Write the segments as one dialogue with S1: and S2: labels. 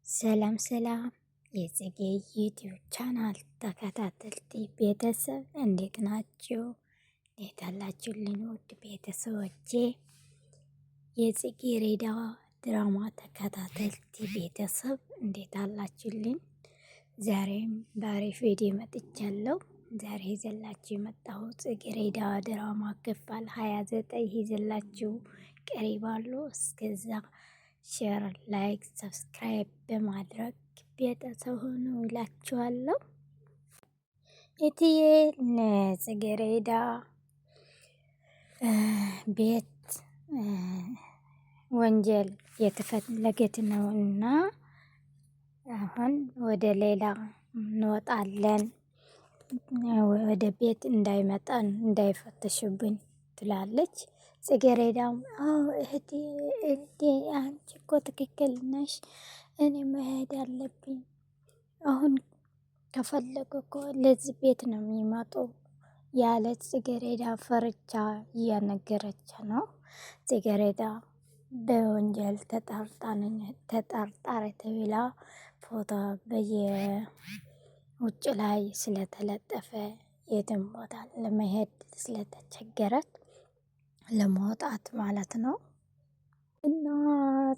S1: ሰላም ሰላም የጽጌ ዩቲዩብ ቻናል ተከታተልቲ ቤተሰብ እንዴት ናችሁ? እንዴት አላችሁልኝ? ውድ ቤተሰቦቼ የጽጌ ሬዳ ድራማ ተከታተልቲ ቤተሰብ እንዴት አላችሁልኝ? ዛሬም በአሪፍ ቪዲዮ መጥቻለሁ። ዛሬ ይዘላችሁ የመጣሁት ጽጌረዳ ድራማ ክፍል 29 ይዘላችሁ ቀርባለሁ። እስከዛ share፣ like፣ subscribe በማድረግ ቤተሰብ ሁኑ እላችኋለሁ። እትዬ ጽጌረዳ ቤት ወንጀል የተፈለገት ነው እና አሁን ወደ ሌላ እንወጣለን፣ ወደ ቤት እንዳይመጣን እንዳይፈተሽብን ትላለች። ጽጌረዳም አዎ እህቴ እንዴ አንቺ እኮ ትክክል ነሽ፣ እኔ መሄድ አለብኝ። አሁን ከፈለጉ እኮ ለዚህ ቤት ነው የሚመጡ ያለች ጽጌረዳ ፈርቻ እያነገረች ነው። ጽጌረዳ በወንጀል ተጠርጣሪ ተብላ ፎቶ በየውጭ ላይ ስለተለጠፈ የትም ቦታ ለመሄድ ስለተቸገረች ለመውጣት ማለት ነው። እና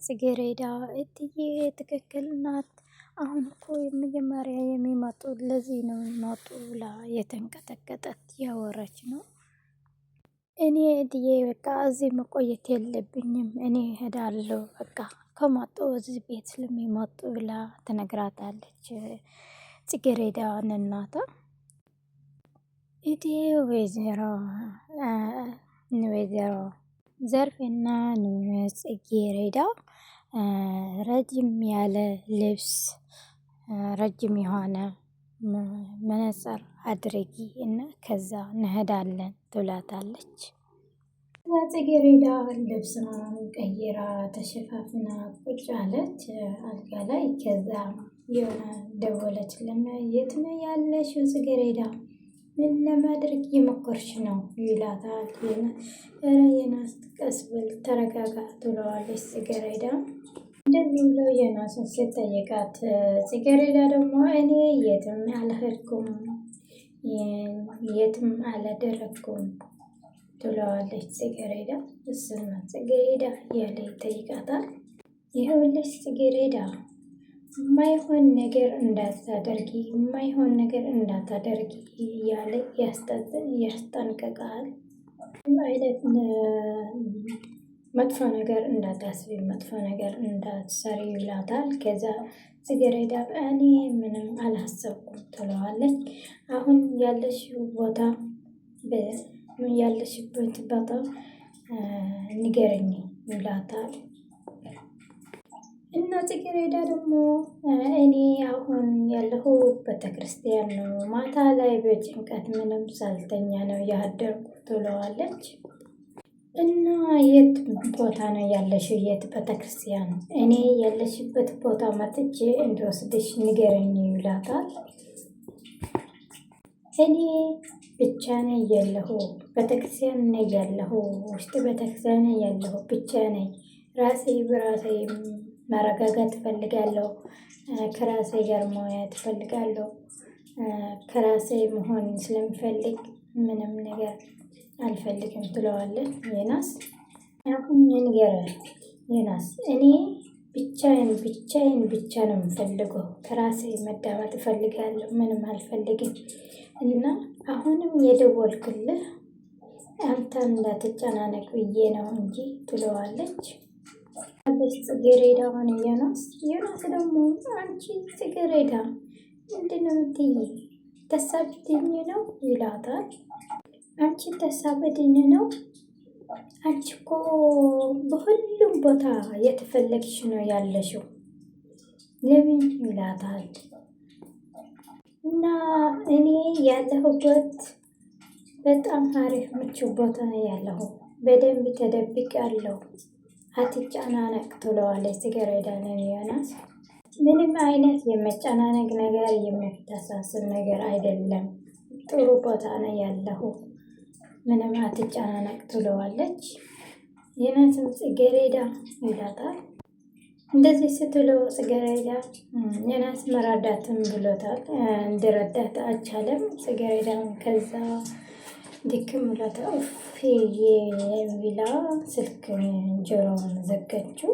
S1: ጽጌረዳ እትዬ ትክክል ናት። አሁን እኮ የመጀመሪያ የሚመጡ ለዚህ ነው የሚመጡ ብላ የተንቀጠቀጠት ያወራች ነው። እኔ እትዬ በቃ እዚህ መቆየት የለብኝም እኔ እሄዳለሁ በቃ ከመጡ እዚህ ቤት ስለሚመጡ ብላ ትነግራታለች። ጽጌረዳን እናቷ እትዬ ወይዘሮ ወይዘሮ ዘርፌና ጽጌረዳ ረጅም ያለ ልብስ ረጅም የሆነ መነጽር አድርጊ እና ከዛ እንሄዳለን ትብላታለች። ጽጌረዳ ልብሷን ቀይራ ተሸፋፍና ቁጭ አለች አልጋ ላይ። ከዛ የሆነ ደወለችልና የት ነው ያለሽው ጽጌረዳ? ምን ለማድረግ እየሞከርሽ ነው ይላታል። ኧረ የናስ ቀስ በል ተረጋጋ ትለዋለች ጽጌረዳ። እንደዚህ ብለው የናስን ስትጠይቃት ጽጌረዳ ደግሞ እኔ የትም አልሄድኩም የትም አላደረግኩም ትለዋለች ጽጌረዳ። እሱማ ጽጌረዳ እያለ ይጠይቃታል። ይኸውልሽ ጽጌረዳ የማይሆን ነገር እንዳታደርጊ የማይሆን ነገር እንዳታደርጊ እያለ ያስጠንቅቃል። አይነት መጥፎ ነገር እንዳታስቢ፣ መጥፎ ነገር እንዳትሰሪ ይላታል። ከዛ ጽጌረዳ እኔ ምንም አላሰብኩም ትለዋለች። አሁን ያለሽው ቦታ ያለሽበት ቦታ ንገረኝ ይላታል። እና ጽጌረዳ ደግሞ እኔ አሁን ያለሁ ቤተክርስቲያን ነው፣ ማታ ላይ በጭንቀት ምንም ሳልተኛ ነው ያደርኩ ትለዋለች። እና የት ቦታ ነው ያለሽው? የት ቤተክርስቲያን? እኔ ያለሽበት ቦታ መጥቼ እንድወስድሽ ንገረኝ ይላታል። እኔ ብቻ ነኝ ያለሁ፣ ቤተክርስቲያን ነኝ ያለሁ፣ ውስጥ ቤተክርስቲያን ነኝ ያለሁ፣ ብቻ ነኝ፣ ራሴ በራሴ መረጋጋት እፈልጋለሁ። ከራሴ ጋር መወያየት እፈልጋለሁ። ከራሴ መሆን ስለምፈልግ ምንም ነገር አልፈልግም ትለዋለች ዮናስ። አሁን ንገረኝ ዮናስ፣ እኔ ብቻዬን ብቻዬን ብቻ ነው የምፈልገው። ከራሴ መዳመጥ እፈልጋለሁ። ምንም አልፈልግም። እና አሁንም የደወልክልህ አንተ እንዳትጨናነቅ ብዬ ነው እንጂ ትለዋለች። አለች ጽጌረዳ ሆነ ዮናስ። ዮናስ ደግሞ አንቺ ጽጌረዳ ምንድን ነው የምትይ? ተሳብድኝ ነው ይላታል። አንቺ ተሳብድኝ ነው? አንቺ እኮ በሁሉም ቦታ የተፈለግሽ ነው ያለሽው ለምን ይላታል። እና እኔ ያለሁበት በጣም አሪፍ ምቹ ቦታ ነው ያለሁ፣ በደንብ ተደብቅ ያለው አትጨናነቅ ትለዋለች ጽጌረዳ ለዮናስ። ምንም አይነት የመጨናነቅ ነገር የሚያተሳስብ ነገር አይደለም፣ ጥሩ ቦታ ነው ያለሁ፣ ምንም አትጨናነቅ ትለዋለች። ዮናስም ጽጌረዳ ይላታል። እንደዚህ ስትለው ጽጌረዳ ዮናስ መረዳትም ብሎታል። እንዲረዳት አልቻለም። ጽጌረዳም ከዛ ድክም ብሎታል። ኡፍ ብላ ስልክ ጆሮውን ዘጋችው።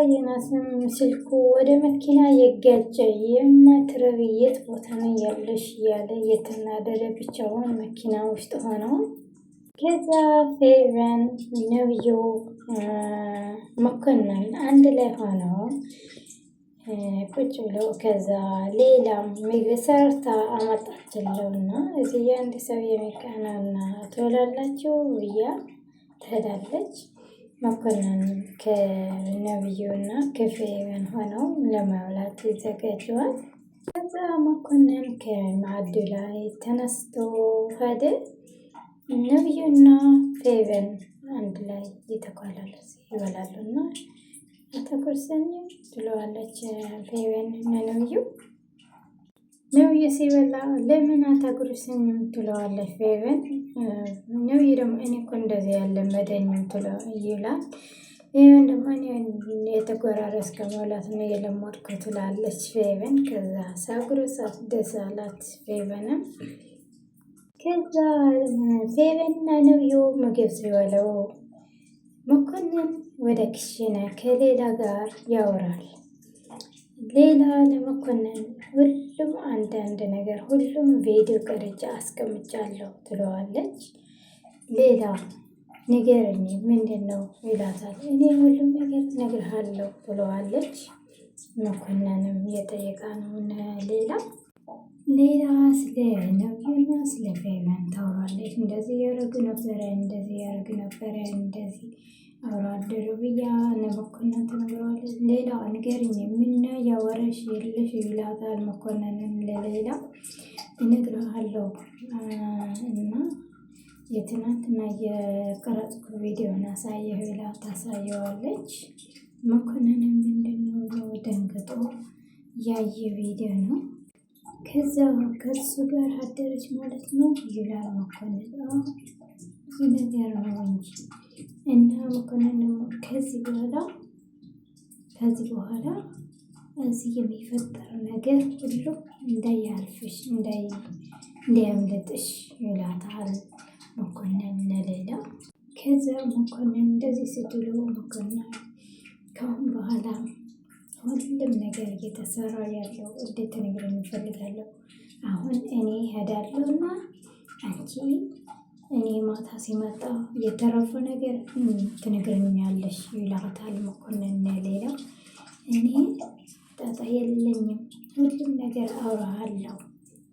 S1: ዮናስም ስልኩ ወደ መኪና የጋጨ የማትረቢ የት ቦታ ነው ያለሽ እያለ እየተናደደ ብቻውን መኪና ውስጥ ሆነው ከዛ ፌቨን ነብዩ መኮንን አንድ ላይ ሆነው ቁጭ ብለው ከዛ ሌላ ምግብ ሰርታ አመጣችለውና እዚህ የአንድ ሰው የሚቀናና ትበላላችሁ ብያ ትሄዳለች። መኮንን ከነብዩና ከፌቨን ሆነው ለመብላት ይዘጋጀዋል። ከዛ መኮንን ከማዕዱ ላይ ተነስቶ ሄደ። ነብዩና ፌቨን አንድ ላይ እየተኳላሉ ይበላሉ እና አታጎርሰኝም ትለዋለች ፌቨን ለነብዩ። ነብዩ ሲበላ ለምን አታጎርሰኝም ትለዋለች ፌቨን። ነብዩ ደግሞ እኔ እኮ እንደዚህ ያለመደኝም ይላል። ፌቨን ደግሞ እኔ የተጎራረስከ መብላት ነው የለመድኩ ትላለች ፌቨን። ከዛ ሳጉረሳት ደስ አላት ፌቨንም። ከዛ ፌቨንና ነብዩ ምግብ ሲበለው መኮንን ወደ ክሽነ ከሌላ ጋር ያወራል። ሌላ ለመኮንን ሁሉም አንዳንድ ነገር ሁሉም ቪዲዮ ቀርጬ አስቀምጫለሁ ትለዋለች። ሌላ ንገረኝ ምንድን ነው ይላታል። እኔ ሁሉም ነገር እነግርሃለሁ ትለዋለች። መኮንንም እየጠየቃ ነው ሌላ ሌላ ስለ ነብዩና ስለ ፌቨን ታወራለች። እንደዚህ ያደረጉ ነበረ፣ እንደዚህ ያደረጉ ነበረ፣ እንደዚህ አብሮ አደሩ ብያ ለመኮንን ትነግረዋለች። ሌላ ንገሪኝ፣ ምን ያወረሽ የለሽ ይላታል። መኮንንም ለሌላ እነግርሃለሁ እና የትናንትና የቀረጽኩ ቪዲዮን አሳየህ ብላ ታሳየዋለች። መኮንንም ምንድነው ብሎ ደንግጦ ያየ ቪዲዮ ነው። ከዛ ከእሱ ጋር አደረች ማለት ነው ይላል መኮንን። ብዙ ነገር ነው እንጂ እና መኮንን ደግሞ ከዚህ በኋላ እዚህ የሚፈጠረው ነገር ሁሉ እንዳያልፍሽ እንዳያምልጥሽ ይላታል መኮንን ለሌላ። ከዛ መኮንን እንደዚህ ስትሉ መኮንን ከአሁን በኋላ ሁሉም ነገር እየተሰራ ያለው እንድትነግረኝ እፈልጋለሁ። አሁን እኔ እሄዳለሁ እና አንቺ እኔ ማታ ሲመጣ የተረፉ ነገር ትነግረኛለሽ ይላታል መኮንን። ሌላ እኔ ጣጣ የለኝም፣ ሁሉም ነገር አውራሃለሁ፣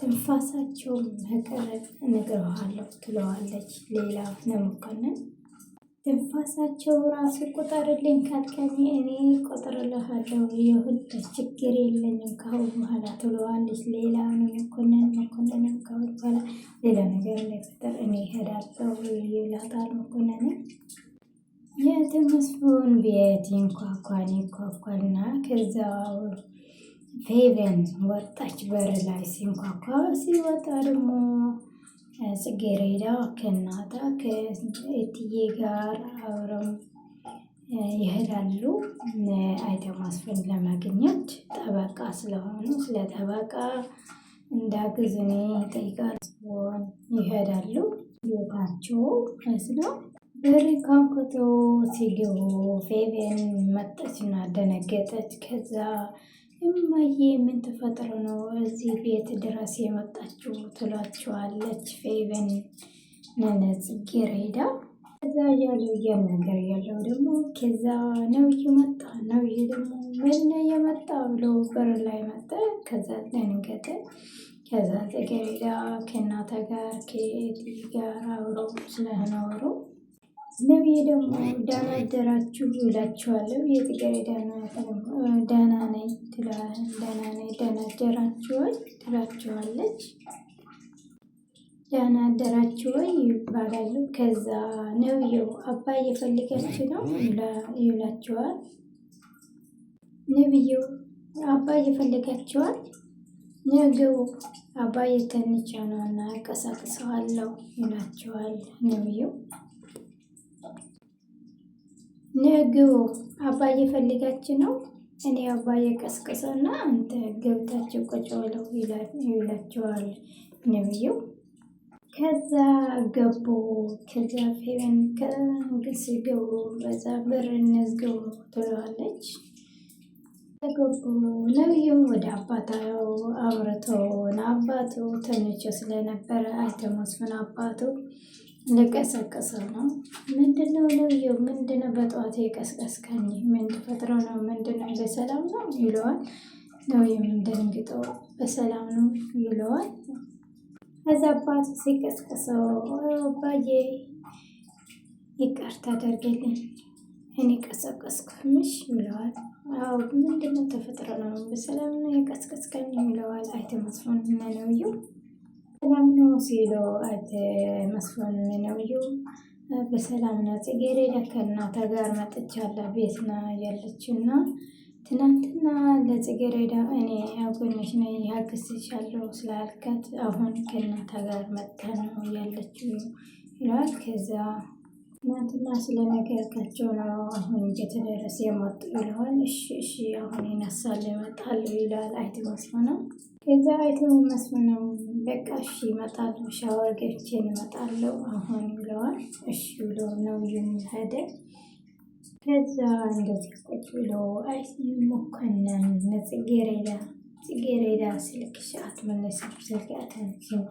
S1: ትንፋሳቸውም መቅረብ እነግረዋለሁ ትለዋለች። ሌላ ለመኮንን ትንፋሳቸው ራሱ ቁጠርልኝ ካልከኝ እኔ ቆጥርልሃለሁ፣ የሁሉ ችግር የለኝም ካሁን በኋላ ትለዋለች። ሌላ መኮንን መኮንንም ካሁን በኋላ ሌላ ነገር እንዳይፈጠር እኔ እሄዳለሁ ይላታል። መኮንንም የተመስፎን ቤት ይንኳኳል ይንኳኳልና ከዛ ፌቨን ወጣች በር ላይ ሲንኳኳ ሲወጣ ደግሞ ጽጌረዳ ከእናታ ከእትዬ ጋር አብረው ይሄዳሉ። አይተ መስፍን ለማግኘት ጠበቃ ስለሆኑ ስለ ጠበቃ እንዳግዝ እኔ ይጠይቃል ይሄዳሉ። ቤታቸው መስለው በር አንኳኩቶ ሲገቡ ፌቬን መጣችና ደነገጠች። ከዛ እማዬ ምን ተፈጥሮ ነው እዚህ ቤት ድረስ የመጣችው? ትሏቸዋለች ፌቨን ነነ ጽጌረዳ። ከዛ እያለው እያናገር ያለው ደግሞ ከዛ ነብዩ መጣ። ነብዩ ደግሞ ምን የመጣ ብሎ በር ላይ መጣ። ከዛ ደንገጠ። ከዛ ጽጌረዳ ከእናተ ጋር ከኤዲ ጋር አብሮ ስለኖሩ ነብዬ ደግሞ ደህና አደራችሁ ይላችኋለሁ። የጽጌረዳ ደህና ነኝ ደህና ነኝ ደህና አደራችሁ ወይ ትላችኋለች። ደህና አደራችሁ ወይ ይባላሉ። ከዛ ነብዬው አባ እየፈልጋችሁ ነው ይላችኋል። ነብዬው አባ እየፈለጋችኋል ነገው አባ የተንቻ ነው እና ቀሳቅሰዋለሁ ይላችኋል ነብዬው። ንግቡ አባዬ ፈልጋችሁ ነው እኔ አባዬ ቀስቅሰውና አንተ ገብታችሁ ቁጭ በለው ይላቸዋል ነብዩ። ከዛ ገቡ። ከዛ ፌቨን ሲገቡ በዛ በር እንዝገቡ ትለዋለች። ተገቡ ነብዩም ወደ አባታው አምርተው አባቱ ተኝቶ ስለነበረ አይተ መስፍን አባቱ ልቀሰቅሰው ነው። ምንድነው ነብዩ፣ ምንድነው በጠዋት የቀስቀስከኝ? ምን ተፈጥሮ ነው? ምንድነው? በሰላም ነው ይለዋል። ነብዩም ደንግጦ በሰላም ነው ይለዋል። ከዛ አባቱ ሲቀስቅሰው አባዬ ይቅርታ አድርግልኝ እኔ ቀሰቀስኩሽ ይለዋል። አዎ ምንድነው ተፈጥሮ ነው በሰላም ነው የቀስቀስከኝ ይለዋል። አይተ መስፍን ነብዩ ሰላም ነው ሲለው አይተ መስፍን ነብዩ በሰላም ነው ጽጌረዳ ከእናቷ ጋር መጥቻለሁ ቤት ነው ያለችና ትናንትና ለጽጌረዳ እኔ አጎንሽ ነኝ አግዝሻለሁ ስላልካት አሁን ከእናቷ ጋር መጥታ ነው ያለችው ይለዋል። ከዛ ትናንትና ስለነገርካቸው ነው አሁን እየተደረሰ የመጡ ይለዋል። እሺ እሺ አሁን ይነሳል ይመጣሉ ይለዋል። አይተ መስፍንም ከዛ አይተ መስፍንም በቃ እሺ ይመጣሉ፣ ሻወር ገብቼ እመጣለሁ አሁን ይለዋል። እሺ ብሎ ነው ሄደ። ከዛ እንደዚህ ቁጭ ብሎ አይ መኮንን ለጽጌረዳ ጽጌረዳ ስልክሽ አትመለስም፣ ስልክ አታንሺም፣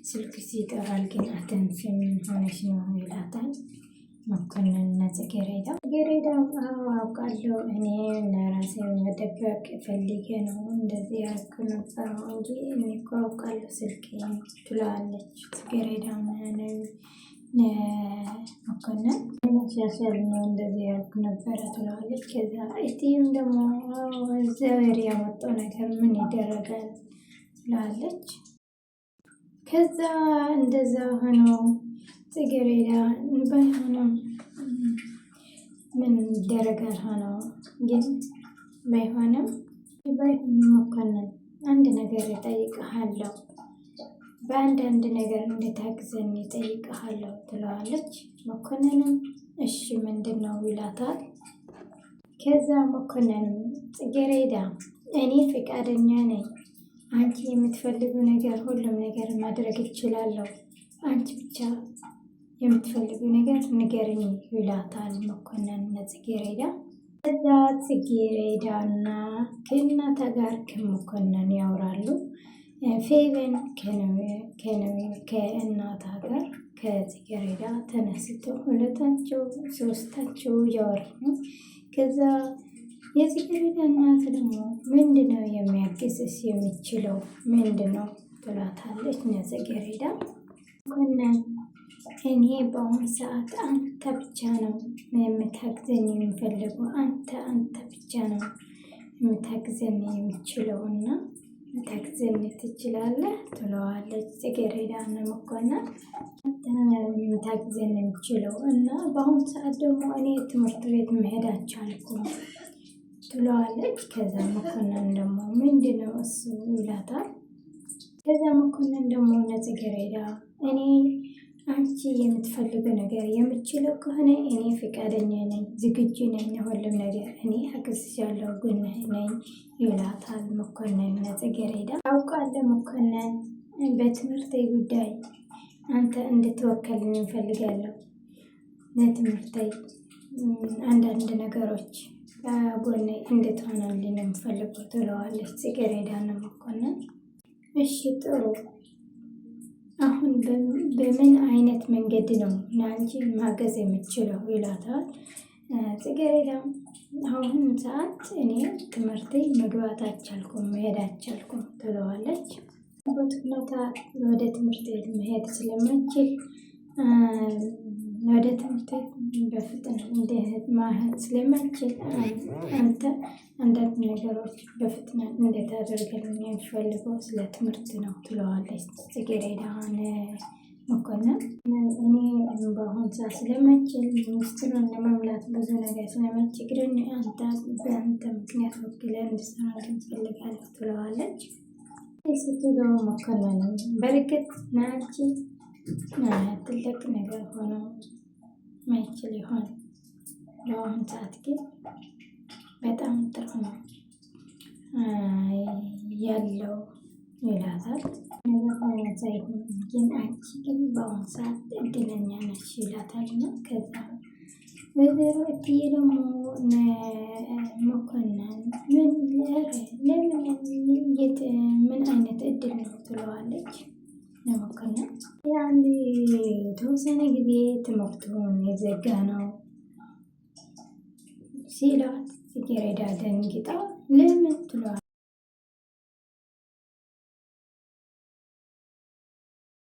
S1: ስልክ ሲጠራል ግን አታንሺም፣ ምን ሆነሽ ነው ይላታል። መኮንን እና ጽጌረዳ ጽጌረዳ አውቃለሁ እኔ ለራሴ መደበቅ ፈልጌ ነው እንደዚህ ያልኩ ነበረው እንጂ እኔ እኮ አውቃለሁ ስልክ ትለዋለች ጽጌረዳ መኮንን ለመሻሻል ነው እንደዚህ ያልኩ ነበረ ትለዋለች። ከዛ እትዬም ደግሞ እግዚአብሔር ያመጣው ነገር ምን ይደረጋል ትለዋለች። ከዛ እንደዛ ሆኖ ጽጌረዳ ባይሆንም ምን ይደረጋል ሆነው ግን ባይሆንም ባይሆንም መኮንን አንድ ነገር እጠይቅሃለሁ በአንዳንድ ነገር እንድታግዘን እጠይቅሃለሁ ትለዋለች። መኮንንም እሺ ምንድን ነው ይላታል። ከዛ መኮንንም ጽጌረዳ እኔ ፈቃደኛ ነኝ፣ አንቺ የምትፈልጉ ነገር ሁሉም ነገር ማድረግ እችላለሁ፣ አንቺ ብቻ የምትፈልጉ ነገር ንገርኝ ይላታል መኮንን ለጽጌረዳ። ከዛ ጽጌረዳና ከእናታ ጋር ከመኮንን ያወራሉ። ፌቨን ከእናታ ጋር ከጽጌረዳ ተነስቶ ሁለታቸው ሶስታቸው እያወሩ ነው። ከዛ የጽጌረዳ እናት ደግሞ ምንድነው የሚያግዝሽ የሚችለው ምንድነው ትላታለች። ጽጌረዳ መኮንን እኔ በአሁን ሰዓት አንተ ብቻ ነው የምታግዘኝ የሚፈልገው አንተ አንተ ብቻ ነው የምታግዘኝ የሚችለው እና ታግዘኝ ትችላለህ ትለዋለች። ጽጌረዳ መኮንን የምታግዘኝ የሚችለው እና በአሁኑ ሰዓት ደግሞ እኔ ትምህርት ቤት መሄድ አልቻልኩም ትለዋለች። ከዛ መኮንን ደግሞ ምንድነው እሱ ይላታል። ከዛ መኮንን ደግሞ ለጽጌረዳ እኔ አንቺ የምትፈልገው ነገር የምችለው ከሆነ እኔ ፈቃደኛ ነኝ፣ ዝግጁ ነኝ፣ ለሁሉም ነገር እኔ አግዝሻለሁ፣ ጎንህ ነኝ ይላታል መኮንን ለጽጌረዳ። አውቃለሁ መኮንን፣ በትምህርት ጉዳይ አንተ እንድትወከልኝ እንፈልጋለሁ። ለትምህርቴ አንዳንድ ነገሮች ጎኔ እንድትሆንልኝ ነው የምፈልገው ትለዋለች ጽጌረዳ መኮንን። እሺ ጥሩ አሁን በምን አይነት መንገድ ነው ለአንቺ ማገዝ የምችለው ይላታል። ጽጌረዳም አሁን ሰዓት እኔ ትምህርቴ መግባት አልቻልኩም መሄድ አልቻልኩም ትለዋለች። በት ሁኔታ ወደ ትምህርት ቤት መሄድ ስለማይችል ወደ ትምህርት ቤት በፍጥነት ማሄድ ስለማይችል አንተ አንዳንድ ነገሮች በፍጥነት እንድታደርግልኝ የሚፈልገው ስለ ትምህርት ነው ትለዋለች ጽጌረዳን መኮንን። እኔ በአሁን ሰዓት ስለማይችል ሚኒስትሩን ለመሙላት ብዙ ነገር ስለማይቸግረኝ አንተ በአንተ ምክንያት ወክለን እንድሰራልኝ እፈልጋለሁ ትለዋለች። ስትለው መኮንንም በእርግጥ ናንቺ ትልቅ ነገር ሆኖ ማይችል ይሆን በአሁን ሰዓት ግን በጣም ጥሩ ነው ያለው ይላታል። ነገር ሳይሆን ግን አንቺ ግን በአሁን ሰዓት እድለኛ ነች ይላታል። እና ከዛ ወይዘሮ እትዬ ደግሞ መኮንን ምን ለምን ምን አይነት እድል ነው ትለዋለች። ለመኮንን የአንድ የተወሰነ ጊዜ ትምህርቱን የዘጋ ነው ሲላት ጽጌረዳ ደንግጣ ለምን ትለዋለች።